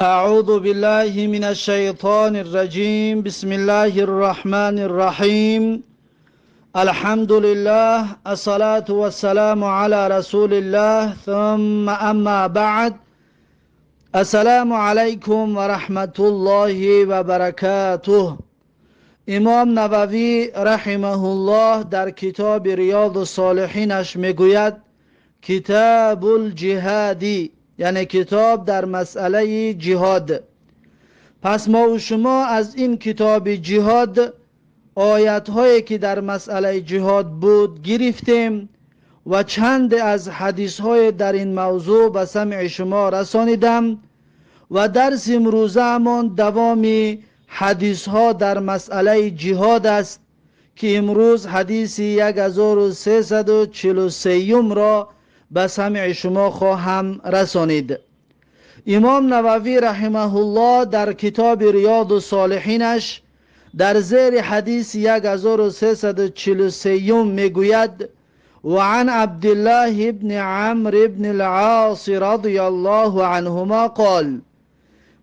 أعوذ بالله من الشيطان الرجيم. بسم الله الرحمن الرحيم. الحمد لله، الصلاة والسلام على رسول الله، ثم أما بعد. السلام علیکم و رحمت الله و برکاته. امام نووی رحمه الله در کتاب ریاض الصالحینش میگوید: کتاب الجهاد، یعنی کتاب در مسئله جهاد. پس ما و شما از این کتاب جهاد آیت هایی که در مسئله جهاد بود گرفتیم و چند از حدیث های در این موضوع به سمع شما رسانیدم و درس امروزهمان دوام حدیث ها در مسئله جهاد است که امروز حدیث 1343 را به سمع شما خواهم رسانید. امام نووی رحمه الله در کتاب ریاض الصالحینش در زیر حدیث 1343 میگوید: وعن عبد الله بن عمرو بن العاص رضی الله عنهما قال،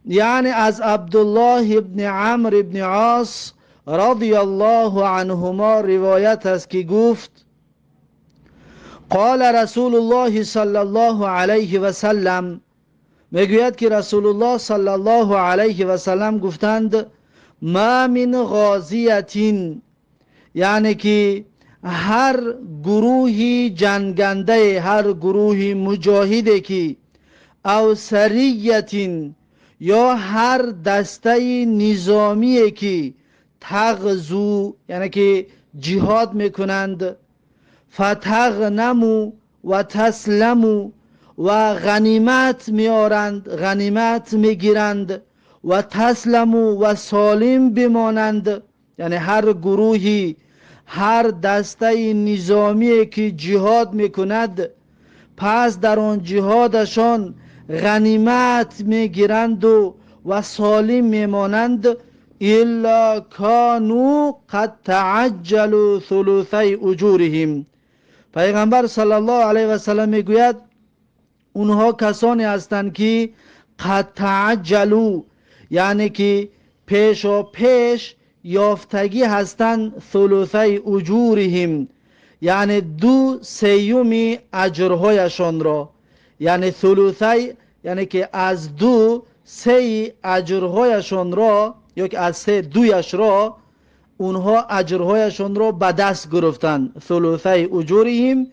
یعنی از عبدالله بن عمرو بن عاص رضی الله عنهما روایت است که گفت: قال رسول الله صلی الله علیه و سلم، میگوید که رسول الله صلی الله علیه و سلم گفتند: ما من غازیة، یعنی که هر گروهی جنگنده، هر گروهی مجاهده که او سریة، یا هر دسته نظامی که تغزو، یعنی که جهاد میکنند، فتغنم و تسلم، و غنیمت میارند، غنیمت میگیرند، و تسلم، و سالم بمانند، یعنی هر گروهی، هر دسته نظامی که جهاد میکند، پس در آن جهادشان غنیمت میگیرند و سالم میمانند، الا کانوا قد تعجلوا ثلثی اجورهم. پیغمبر صلی الله علیه و سلم میگوید اونها کسانی هستند که قد تعجلوا، یعنی که پیش و پیش یافتگی هستند، ثلثی اجورهم، یعنی دو سیومی اجرهایشان را، یعنی ثلثی، یعنی که از دو سه اجرهایشان را یا که از سه دویش را اونها اجرهایشان را به دست گرفتند. ثلثی اجورهم،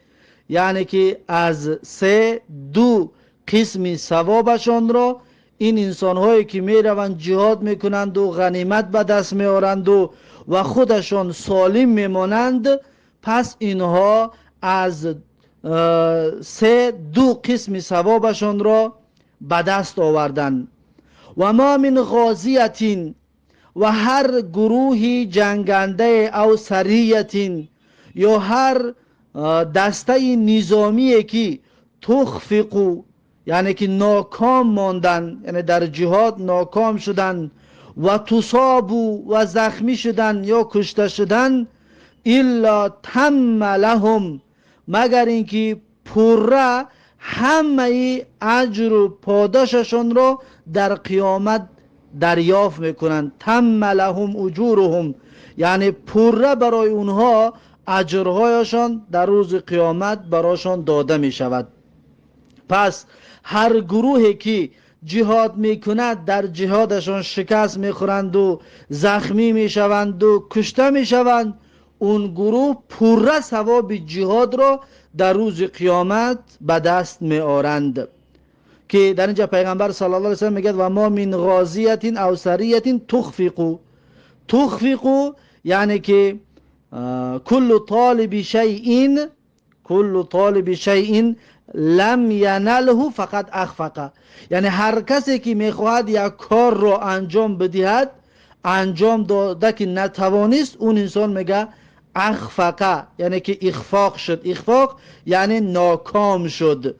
یعنی که از سه دو قسم ثوابشان را این انسان هایی که میروند، جهاد میکنند و غنیمت به دست میارند و خودشان سالم میمانند، پس اینها از سه دو قسم ثوابشان را به دست آوردند. و ما من غازیة، و هر گروهی جنگنده، او سریة، یا هر دسته نظامی که تخفق، یعنی که ناکام ماندن، یعنی در جهاد ناکام شدن، و تصاب، و زخمی شدن یا کشته شدن، الا تم لهم، مگر اینکه پوره همه اجر و پاداششان را در قیامت دریافت میکنند. تم لهم اجورهم، یعنی پوره برای اونها اجرهایشان در روز قیامت برایشان داده می شود. پس هر گروهی که جهاد میکند، در جهادشان شکست میخورند و زخمی میشوند و کشته میشوند، اون گروه پوره ثواب جهاد را در روز قیامت به دست می آرند که در اینجا پیغمبر صلی الله علیه وسلم میگه: و ما من غازیة او سریة تخفق. تخفق یعنی که کل طالب شیء، کل طالب شیء لم ینله فقد اخفق، یعنی هر کسی که میخواهد یک کار را انجام بدهد، انجام داده که نتوانست، اون انسان میگه اخفق، یعنی که اخفاق شد. اخفاق یعنی ناکام شد.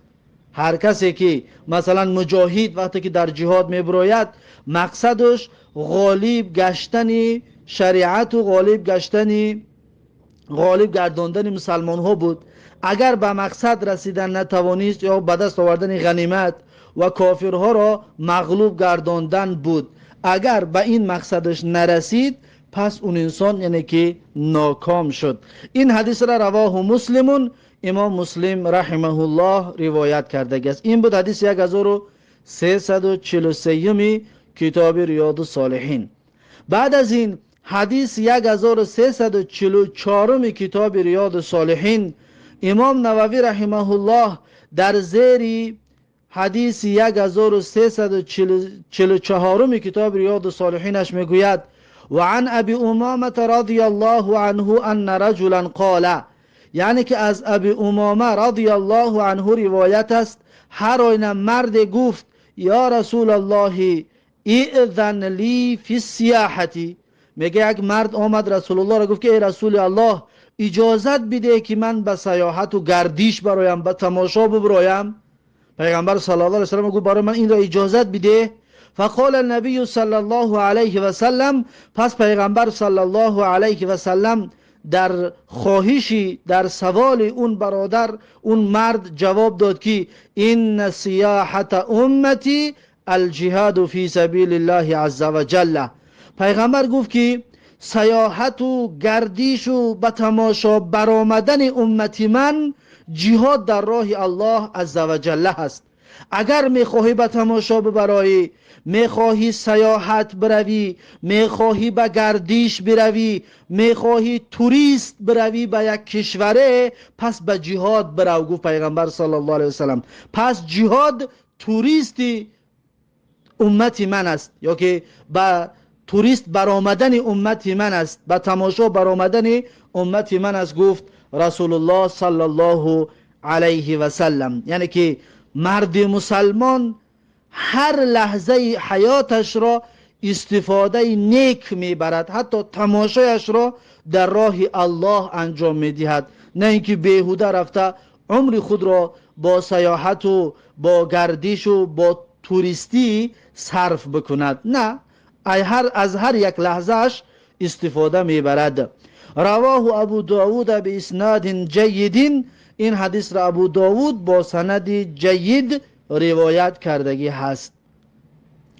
هر کسی که مثلا مجاهد وقتی که در جهاد میبراید، مقصدش غالب گشتن شریعت و غالب گشتن، غالب گرداندن مسلمان ها بود، اگر به مقصد رسیدن نتوانست یا به دست آوردن غنیمت و کافرها را مغلوب گرداندن بود. اگر به این مقصدش نرسید پس اون انسان یعنی که ناکام شد. این حدیث را رواه مسلمون، امام مسلم رحمه الله روایت کرده است. این بود حدیث 1343 کتاب ریاض الصالحین. بعد از این حدیث 1344 کتاب ریاض الصالحین، امام نووی رحمه الله در زیر حدیث 1344 کتاب ریاض الصالحینش میگوید: و عن ابی امامه رضی الله عنه ان رجلا قال، یعنی که از ابی امامه رضی الله عنه روایت است، هر آینه مرد گفت: یا رسول الله ائذن لی فی السیاحة. میگه یک مرد آمد رسول الله را گفت که ای رسول الله، اجازت بده که من به سیاحت و گردیش برایم، به تماشا ببرایم. پیغمبر صلی الله علیه وسلم گفت برای من این را اجازت بده. فقال النبی صلی الله علیه و سلم، پس پیغمبر صلی الله علیه و سلم در خواهشی، در سوال اون برادر، اون مرد جواب داد که ان سیاحت امتی الجهاد فی سبیل الله عز وجل. پیغمبر گفت که سیاحت و گردیش و به تماشا برآمدن امتی من جهاد در راه الله عز وجل هست. اگر میخواهی به تماشا ببرایی، میخواهی سیاحت بروی، میخواهی به گردیش بروی، میخواهی توریست بروی به یک کشوره، پس به جهاد برو. گفت پیغمبر صلی الله علیه وسلم پس جهاد توریستی امتی من است، یا که به توریست برآمدن امتی من است، به تماشا برآمدن امتی من است، گفت رسول الله صلی الله علیه و سلم. یعنی که مرد مسلمان هر لحظه حیاتش را استفاده نیک میبرد، حتی تماشایش را در راه الله انجام میدهد، نه اینکه بیهوده رفته عمر خود را با سیاحت و با گردش و با توریستی صرف بکند. نه، از هر یک لحظهش استفاده میبرد. رواه ابو داود باسناد جید. این حدیث را ابو داود با سند جید روایت کردگی هست.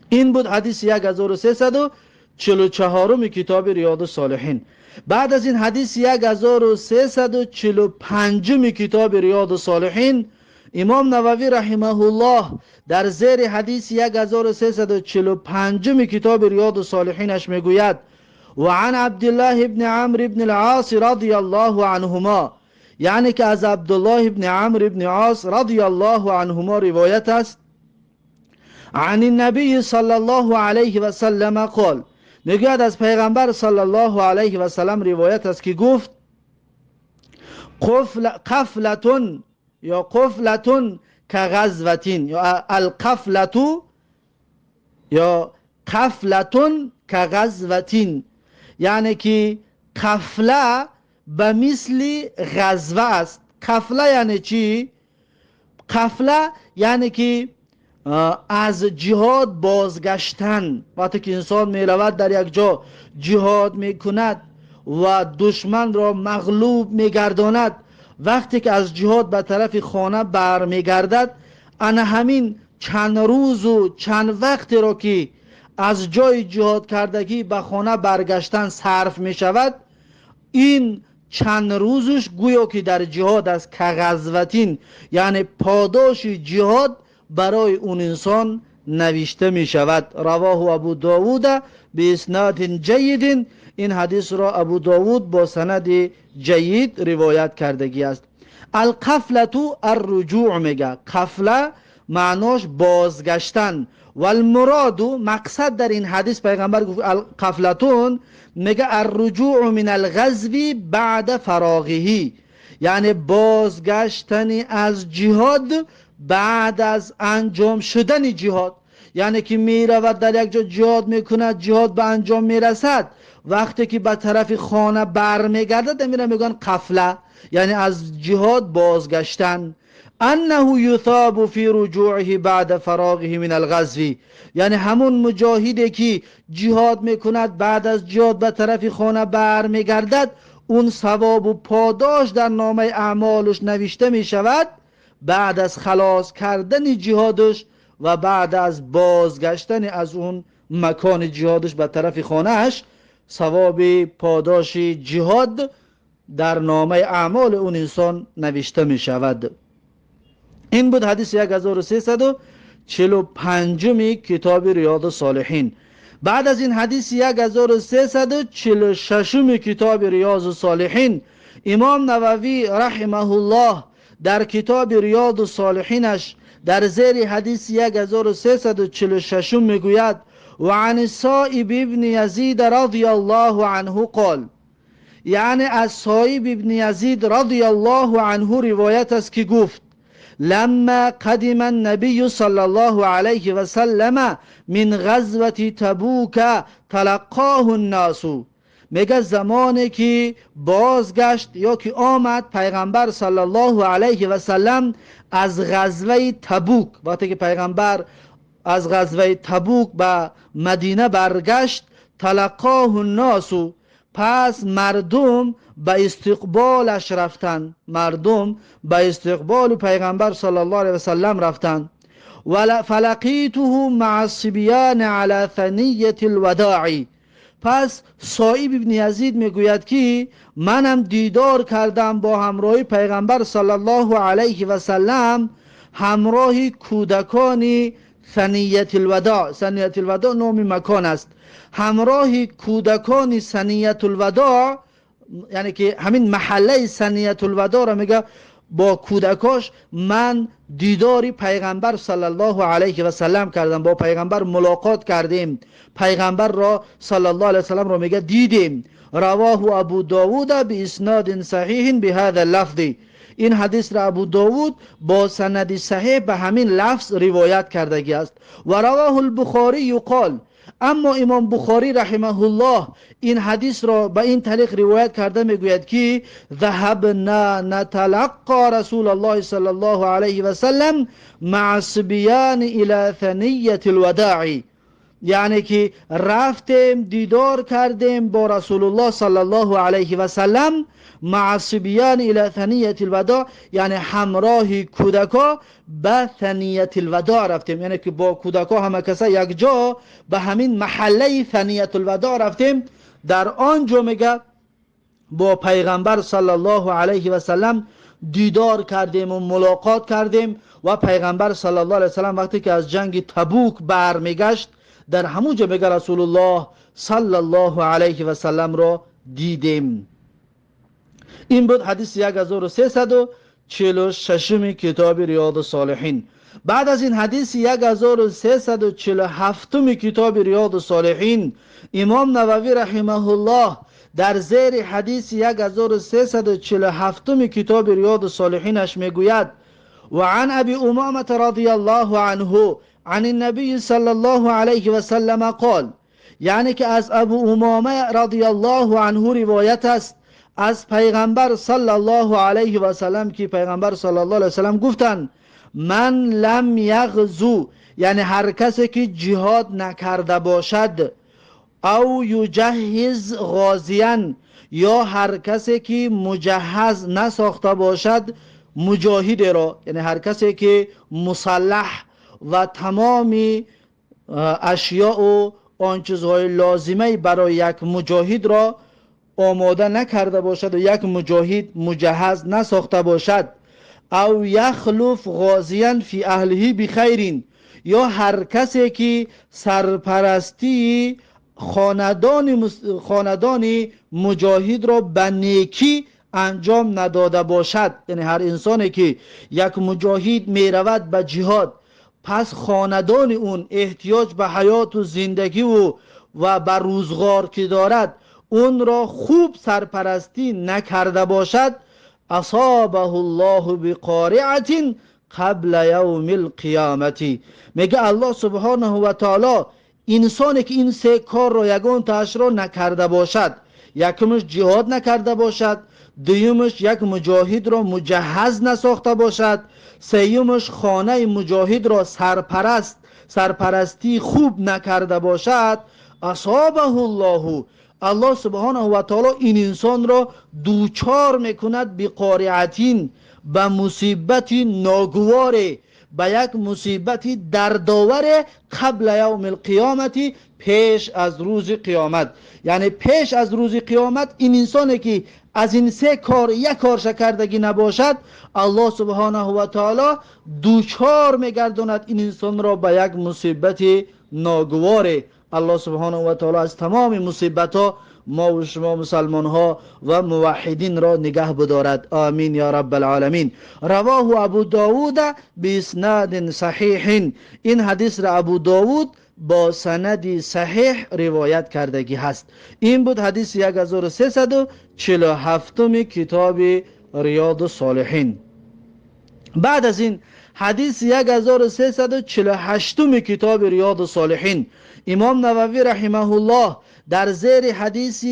این بود حدیث 1344 کتاب ریاض الصالحین. بعد از این حدیث 1345 کتاب ریاض الصالحین، امام نووی رحمه الله در زیر حدیث 1345 کتاب ریاض الصالحینش میگوید: و عن عبدالله ابن عمرو ابن العاص رضی الله عنهما، یعنی که از عبدالله ابن عمرو ابن عاص رضی الله عنهما روایت است، عن النبی صلی الله علیه و سلم قال، میگوید از پیغمبر صلی الله علیه و سلم روایت است که گفت: قفلتون یا قفلتون كغزوة، یا القفلة یا قفلتون كغزوة، یعنی که قفله به مثل غزوه است. قفله یعنی چی؟ قفله یعنی که از جهاد بازگشتن. وقتی که انسان میرود در یک جا جهاد میکند و دشمن را مغلوب میگرداند، وقتی که از جهاد به طرف خانه برمیگردد، انا همین چند روز و چند وقتی را که از جای جهاد کردگی به خانه برگشتن صرف می شود، این چند روزش گویا که در جهاد است. كغزوة، یعنی پاداش جهاد برای اون انسان نوشته می شود. رواه ابو داود باسناد جید. این حدیث را ابو داود با سند جید روایت کردگی است. القفلة الرجوع، میگه قفله معناش بازگشتن. والمراد، مقصد در این حدیث پیغمبر گفت القفلتون، میگه الرجوع من الغزو بعد فراغه، یعنی بازگشتن از جهاد بعد از انجام شدن جهاد. یعنی که میرود در یک جا جهاد میکند، جهاد به انجام میرسد، وقتی که به طرف خانه برمیگردد میره میگن قفله، یعنی از جهاد بازگشتن. انه یثاب فی رجوعه بعد فراغه من الغزو، یعنی همون مجاهدی که جهاد میکند، بعد از جهاد به طرف خانه برمیگردد، اون ثواب و پاداش در نامه اعمالش نوشته میشود بعد از خلاص کردن جهادش. و بعد از بازگشتن از اون مکان جهادش به طرف خانهش، ثواب پاداش جهاد در نامه اعمال اون انسان نوشته می شود. این بود حدیث 1345 کتاب ریاض الصالحین. بعد از این حدیث 1346 کتاب ریاض الصالحین، امام نووی رحمه الله در کتاب ریاض الصالحینش در زیر حدیث 1346 میگوید: و عن السائب ابن یزید رضی الله عنه قال، یعنی از سائب ابن یزید رضی الله عنه روایت است که گفت: لما قدم النبي صلى الله عليه وسلم من غزوة تبوك تلقاه الناس. میگه زمانی که بازگشت یا که آمد پیغمبر صلی الله علیه و سلم از غزوه تبوک، وقتی که پیغمبر از غزوه تبوک به مدینه برگشت، تلقاه الناس، پس مردم به استقبالش رفتن، مردم به استقبال پیغمبر صلی الله علیه و سلم رفتن. فلقیته مع الصبیان علی ثنیة الوداع. پس سائب ابن یزید میگوید که منم دیدار کردم با همراهی پیغمبر صلی الله علیه و سلم همراه کودکان ثنیة الوداع. ثنیة الوداع نام مکان است. همراه کودکان ثنیة الوداع، یعنی که همین محله ثنیة الوداع را میگه، با کودکاش من دیداری پیغمبر صلی الله علیه و سلم کردم، با پیغمبر ملاقات کردیم، پیغمبر را صلی الله علیه و سلم را میگه دیدیم. رواه ابو داود باسناد صحیح بهذا اللفظ. این حدیث را ابو داود با سند صحیح به همین لفظ روایت کردگی است. و رواه البخاری قال، اما امام بخاری رحمه الله این حدیث را به این طریق روایت کرده میگوید که ذهبنا نتلقى رسول الله صلی الله علیه و سلم مع الصبیان الى ثنیة الوداع، یعنی که رفتیم دیدار کردیم با رسول الله صلی الله علیه و سلم، مع الصبیان الى ثنیة الوداع، یعنی همراه کودکا به ثنیة الوداع رفتیم، یعنی که با کودکا همه کسا یک جا به همین محله ثنیة الوداع رفتیم. در آنجا میگه با پیغمبر صلی الله علیه و سلم دیدار کردیم و ملاقات کردیم و پیغمبر صلی الله علیه و سلم وقتی که از جنگ تبوک برمیگشت، در همونجا میگه رسول الله صلی الله علیه و سلم را دیدیم. این بود حدیث 1346 کتاب ریاض الصالحین. بعد از این حدیث 1347 کتاب ریاض الصالحین، امام نووی رحمه الله در زیر حدیث 1347 کتاب ریاض الصالحینش میگوید: و عن ابی امامة رضی الله عنه عن النبي صلى الله عليه وسلم قال، یعنی که از ابو امامه رضی الله عنه روایت است از پیغمبر صلی الله علیه و سلم که پیغمبر صلی الله علیه و سلم گفتند: من لم یغزو، یعنی هر کسی که جهاد نکرده باشد، او یجهز غازیا، یا هر کسی که مجهز نساخته باشد مجاهد را، یعنی هر کسی که مسلح و تمام اشیاء و آن چیزهای لازمه برای یک مجاهد را آماده نکرده باشد و یک مجاهد مجهز نساخته باشد، او یخلف غازیا فی اهله بخیر، یا هر کسی که سرپرستی خاندان مجاهد را به نیکی انجام نداده باشد، یعنی هر انسانی که یک مجاهد میرود به جهاد، پس خاندان اون احتیاج به حیات و زندگی و به روزگار که دارد، اون را خوب سرپرستی نکرده باشد، اصابه الله بقارعة قبل یوم القیامة. میگه الله سبحانه و تعالی انسانی که این سه کار را یگان تاش را نکرده باشد، یکمش جهاد نکرده باشد، دویمش یک مجاهد را مجهز نساخته باشد، سیومش خانه مجاهد را سرپرستی خوب نکرده باشد، اصابه الله، الله سبحانه و تعالی این انسان را دوچار میکند، بقارعة، به مصیبت ناگوار. به یک مصیبت دردآور قبل یوم القیامت، پیش از روز قیامت. یعنی پیش از روز قیامت این انسانی که از این سه کار یک کارش کردگی نباشد، الله سبحانه و تعالی دوچار میگرداند این انسان را به یک مصیبت ناگوار. الله سبحانه و تعالی از تمام مصیبت ها ما و شما مسلمان ها و موحدین را نگه بدارد. آمین یا رب العالمین. رواه ابو داود باسناد صحیح. این حدیث را ابو داود با سند صحیح روایت کردگی هست. این بود حدیث 1347 کتاب ریاض الصالحین. بعد از این حدیث 1348 کتاب ریاض الصالحین، امام نووی رحمه الله در زیر حدیث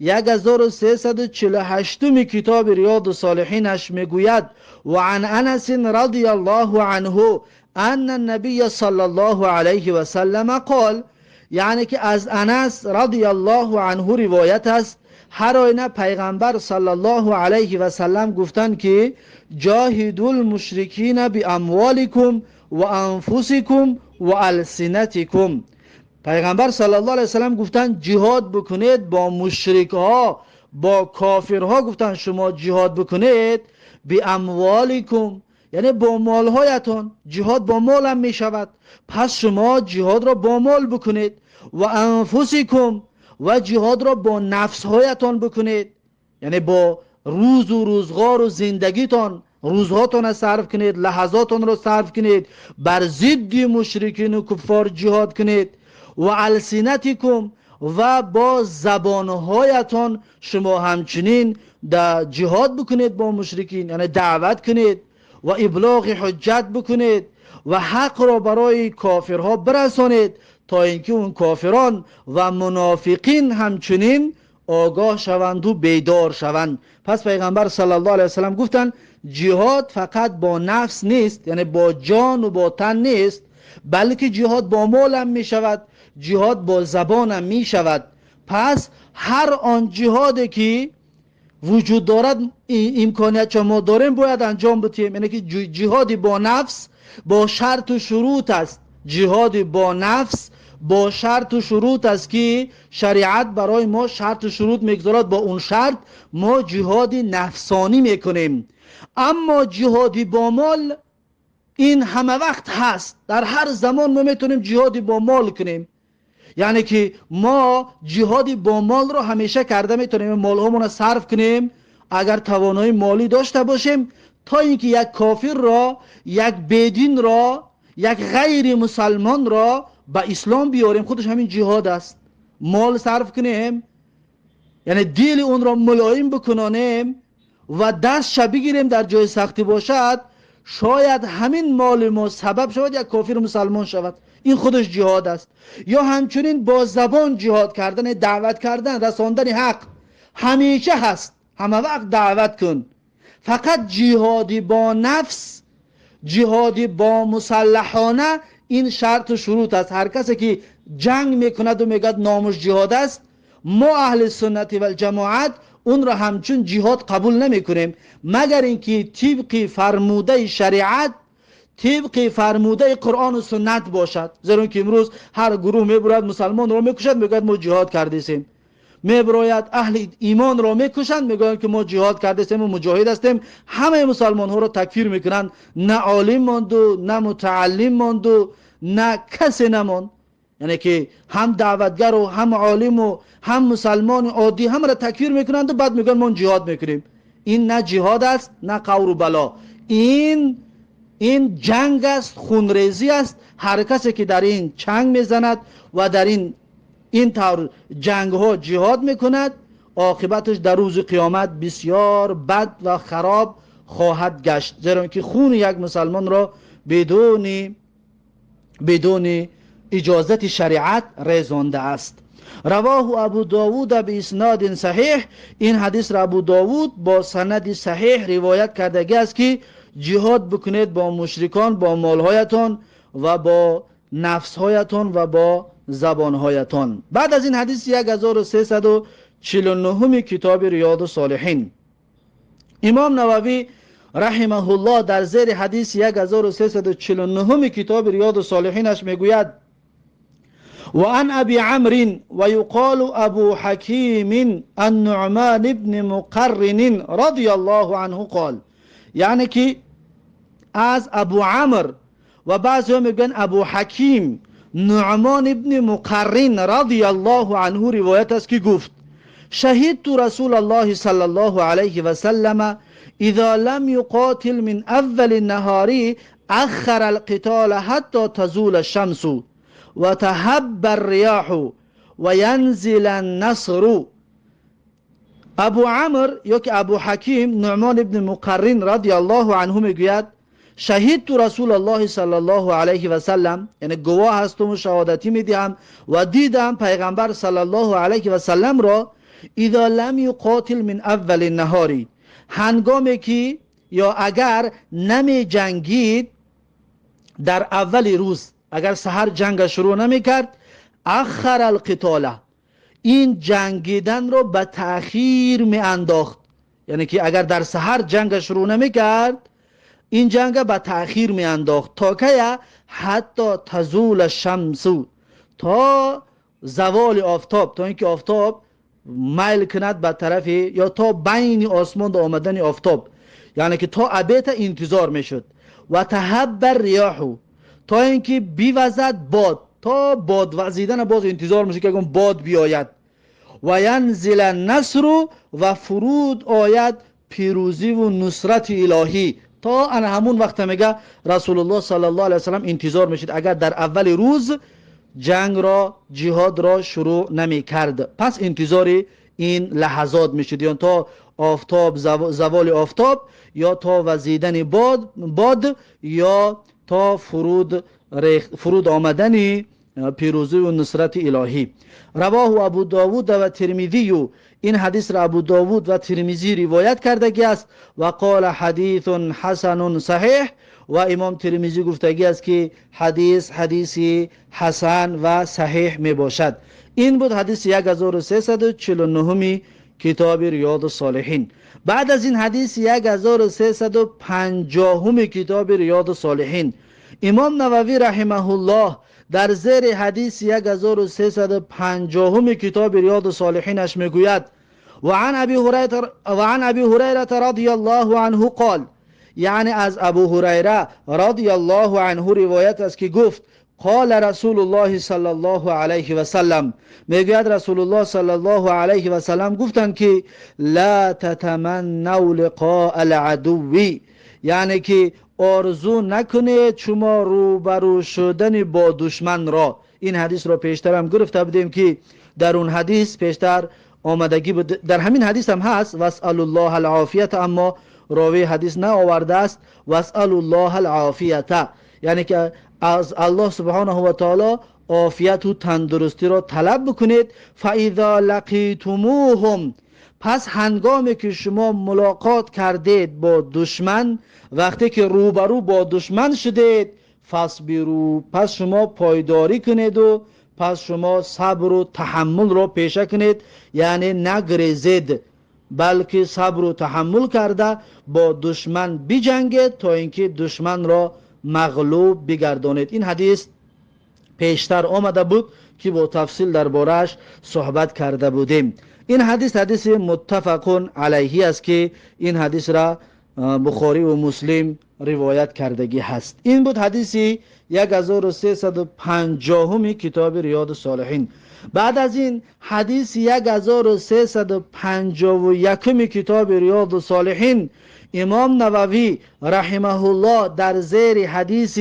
1348 کتاب ریاض الصالحینش میگوید: و عن انس رضی الله عنه ان النبی صلی الله علیه و سلم قال. یعنی که از انس رضی الله عنه روایت است، هر آینه پیغمبر صلی الله علیه و سلم گفتند که جاهدوا المشرکین باموالکم و انفسکم و السنتکم. پیغمبر صلی الله علیه و سلم گفتند جهاد بکنید با مشرک ها، با کافرها. گفتند شما جهاد بکنید باموالکم، یعنی با مالهایتان. جهاد با مال هم می شود، پس شما جهاد را با مال بکنید. و انفسکم، و جهاد را با نفسهایتان بکنید، یعنی با روز و روزگار و زندگیتان، روزهاتان را صرف کنید، لحظاتان را صرف کنید، بر ضد مشرکین و کفار جهاد کنید. و السنتکم، و با زبانهایتان شما همچنین در جهاد بکنید با مشرکین، یعنی دعوت کنید و ابلاغ حجت بکنید و حق را برای کافرها برسانید تا اینکه اون کافران و منافقین همچنین آگاه شوند و بیدار شوند. پس پیغمبر صلی الله علیه وسلم گفتند جهاد فقط با نفس نیست، یعنی با جان و با تن نیست، بلکه جهاد با مال هم می شود، جهاد با زبان هم می شود. پس هر آن جهادی که وجود دارد، امکانیت که ما داریم، باید انجام بدیم. یعنی که جهاد با نفس با شرط و شروط است. جهاد با نفس با شرط و شروط است که شریعت برای ما شرط و شروط میگذارد، با اون شرط ما جهاد نفسانی میکنیم. اما جهادی با مال این همه وقت هست، در هر زمان ما میتونیم جهادی با مال کنیم. یعنی که ما جهادی با مال رو همیشه کرده میتونیم، مالهامون رو صرف کنیم اگر توانایی مالی داشته باشیم، تا اینکه یک کافر را، یک بیدین را، یک غیر مسلمان را به اسلام بیاریم. خودش همین جهاد است. مال صرف کنیم، یعنی دل اون را ملایم بکنانیم و دستش بگیریم در جای سختی باشد، شاید همین مال ما سبب شود یک کافر مسلمان شود. این خودش جهاد است. یا همچنین با زبان جهاد کردن، دعوت کردن، رساندن حق همیشه هست، همه وقت دعوت کن. فقط جهادی با نفس، جهادی با مسلحانه، این شرط و شروط است. هر کسی که جنگ میکند و میگد نامش جهاد است، ما اهل سنت و الجماعت اون را همچون جهاد قبول نمیکنیم، مگر اینکه طبق فرموده شریعت، طبق فرموده قرآن و سنت باشد. زیرا که امروز هر گروه میبرد مسلمان را میکشد، میگوید ما جهاد کردیم. میبراید اهل ایمان را میکشند، میگویند که ما جهاد کردیم و مجاهد هستیم. همه مسلمان ها را تکفیر میکنند، نه عالم ماند و نه متعلم ماند و نه کسی نماند. یعنی که هم دعوتگر و هم عالم و هم مسلمان عادی هم را تکفیر میکنند و بعد میگن ما جهاد میکنیم. این نه جهاد است، نه قور و بلا، این جنگ است، خونریزی است. هر کسی که در این چنگ میزند و در این طور جنگ ها جهاد میکند، عاقبتش در روز قیامت بسیار بد و خراب خواهد گشت، زیرا که خون یک مسلمان را بدون اجازت شریعت ریزانده است. رواه ابو داود باسناد صحیح. این حدیث را ابو داود با سند صحیح روایت کردگی است که جهاد بکنید با مشرکان با مالهایتان و با نفسهایتان و با زبانهایتان. بعد از این حدیث 1349 کتاب ریاض الصالحین، امام نووی رحمه الله در زیر حدیث 1349 کتاب ریاض الصالحینش میگوید: وعن ابي عمرو ويقال ابو حكيم النعمان بن مقرن رضي الله عنه قال، یعنی که از ابو عمرو و بعضی ها میگن ابو حکیم نعمان ابن مقرن رضی الله عنه روایت است که گفت: شهدت رسول الله صلى الله عليه وسلم اذا لم يقاتل من اول النهار اخر القتال حتى تزول الشمس وتهب الرياح وينزل النصر. ابو عمرو یا که ابو حکیم نعمان ابن مقرن رضی الله عنه میگوید: شهدت رسول الله صلی الله علیه و سلم، یعنی گواه هستم و شهادتی میدهم و دیدم پیغمبر صلی الله علیه و سلم را، اذا لم یقاتل من اول النهار، هنگامی که یا اگر نمی جنگید در اول روز، اگر سحر جنگ شروع نمی کرد، اخر القتال، این جنگیدن رو به تأخیر می انداخت. یعنی که اگر در سحر جنگ شروع نمی کرد، این جنگ به تأخیر می انداخت تا که حتی تزول الشمس، تا زوال آفتاب، تا اینکه آفتاب میل کند به طرف یا تا بین آسمان آمدن آفتاب، یعنی که تا ابیت انتظار میشد. و تهب الریاح، تا اینکه بیوزد باد، تا باد وزیدن باز انتظار میشه که باد بیاید. و ینزل النصر، و فرود آید پیروزی و نصرت الهی. تا ان همون وقت میگه رسول الله صلی الله علیه وسلم انتظار میشد اگر در اول روز جنگ را، جهاد را شروع نمی کرد، پس انتظار این لحظات میشد، یا تا آفتاب، زوال آفتاب، یا تا وزیدن باد، یا تا فرود آمدن پیروزی و نصرت الهی. رواه ابو داود و ترمذی. این حدیث را ابو داود و ترمذی روایت کردگی است. و قال حدیث حسن صحیح، و امام ترمذی گفتگی است که حدیث حدیثی حسن و صحیح می باشد. این بود حدیث 1349 کتاب ریاض الصالحین. بعد از این حدیث 1350 کتاب ریاض الصالحین، امام نووی رحمه الله در زیر حدیث 1350 کتاب ریاض الصالحینش میگوید: وعن ابي هريره رضي الله عنه قال، یعنی از ابو هریره رضی الله عنه روایت است که گفت: قال رسول الله صلی الله علیه و سلم، میگوید رسول الله صلی الله علیه و سلم گفتند که لا تتمنوا لقاء العدو، یعنی که آرزو نکنید شما روبرو شدن با دشمن را. این حدیث را پیشتر هم گرفته بودیم که در اون حدیث پیشتر آمدگی بود، در همین حدیث هم هست واسأل الله العافیت، اما راوی حدیث نه آورده است. واسأل الله العافیت، یعنی که از الله سبحانه و تعالی عافیت و تندرستی را طلب بکنید. فاذا لقیتموهم، پس هنگامی که شما ملاقات کردید با دشمن، وقتی که روبرو با دشمن شدید، فاصبروا، پس شما پایداری کنید و پس شما صبر و تحمل را پیشه کنید، یعنی نگریزید، بلکه صبر و تحمل کرده با دشمن بجنگید تا اینکه دشمن را مغلوب بگردانید. این حدیث پیشتر آمده بود که با تفصیل دربارهش صحبت کرده بودیم. این حدیث حدیث متفق علیه است که این حدیث را بخاری و مسلم روایت کردگی هست. این بود حدیث 1350 کتاب ریاض الصالحین. بعد از این حدیث 1351 کتاب ریاض الصالحین، امام نووی رحمه الله در زیر حدیث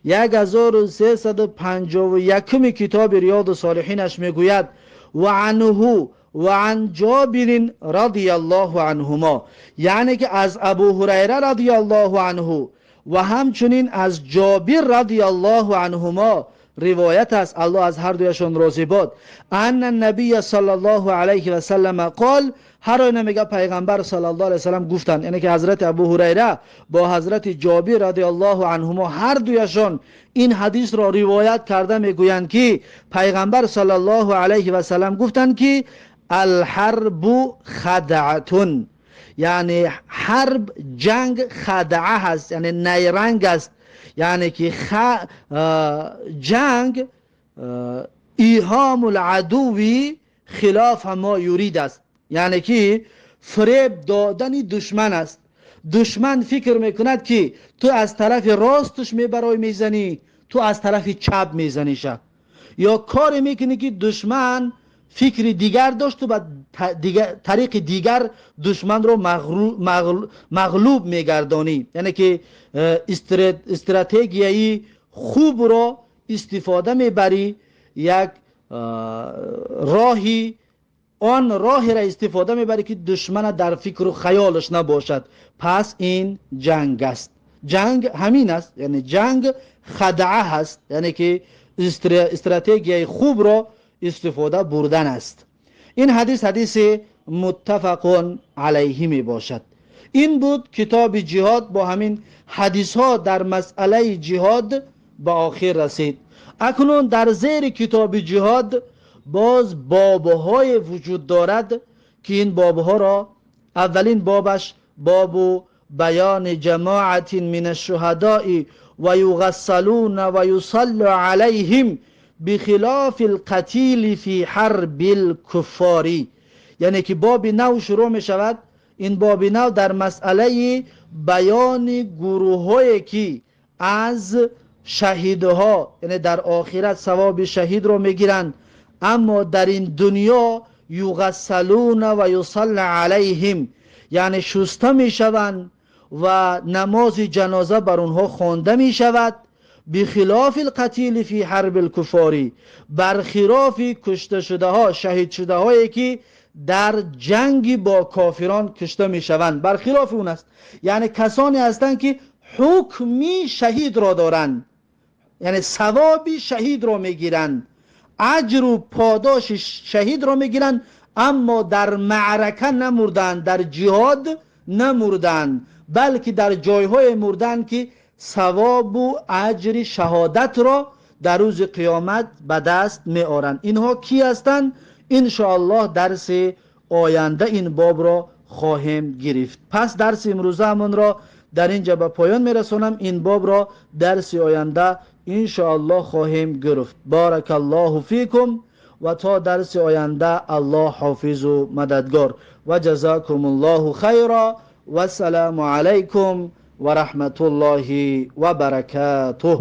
1351 کتاب ریاض الصالحینش میگوید: و عنه و عن جابر رضی الله عنهما، یعنی که از ابو هریره رضی الله عنه و همچنین از جابر رضی الله عنهما روایت است، الله از هر دویشان راضی باد، ان النبی صلی الله علیه و سلم قال، هر آینه میگه پیغمبر صلی الله علیه و سلم گفتند، یعنی که حضرت ابو هریره با حضرت جابر رضی الله عنهما هر دویشان این حدیث را روایت کرده میگویند که پیغمبر صلی الله علیه و سلم گفتند که الحرب خدعة. Яъне ҳарб, ҷанг хадъа ҳаст, яъне найранг аст, яъне ки ҷанг ایهام العدوی خلاف ما یرید است، یعنی که فریب دادن دشمن است. دشمن فکر میکند که تو از طرف راستش میبرای میزنی، تو از طرف چپ میزنیشه، یا کاری میکنی که دشمن فکر دیگر داشت و طریق دیگر دشمن رو مغلوب میگردانی، یعنی که استراتژیایی خوب رو استفاده میبری، یک راهی، آن راهی را استفاده میبری که دشمن در فکر و خیالش نباشد. پس این جنگ است. جنگ همین است، یعنی جنگ خدعه هست، یعنی که استراتژی خوب را استفاده بردن است. این حدیث حدیث متفق علیه می باشد. این بود کتاب جهاد. با همین حدیث ها در مسئله جهاد به آخر رسید. اکنون در زیر کتاب جهاد باز بابهای وجود دارد که این بابها را اولین بابش باب بیان جماعت من الشهداء و یغسلون و یصلی علیهم بخلاف القتیل فی حرب الکفار، یعنی که باب نو شروع می شود. این باب نو در مسئله بیان گروه که از شهیدها، یعنی در آخرت ثواب شهید را میگیرند، اما در این دنیا یغسلون و یصلی علیهم، یعنی شسته میشوند و نماز جنازه بر اونها خوانده میشود. بخلاف القتیل فی حرب الکفاری، برخلاف کشته شده ها، شهید شده هایی که در جنگ با کافران کشته میشوند، برخلاف اون است. یعنی کسانی هستند که حکمی شهید را دارند، یعنی ثواب شهید را میگیرند، اجر و پاداش شهید را میگیرند، اما در معرکه نمردند، در جهاد نمردند، بلکه در جایهای مردند که ثواب و اجر شهادت را در روز قیامت به دست می آرند. اینها کی هستند؟ انشاءالله درس آینده این باب را خواهیم گرفت. پس درس امروزه را در اینجا به پایان میرسانم. این باب را درس آینده انشاءالله خواهیم گرفت. بارک الله فیکم و تا درس آینده الله حافظ و مددگار و جزاکم الله خیرا و السلام علیکم و رحمت الله و برکاته.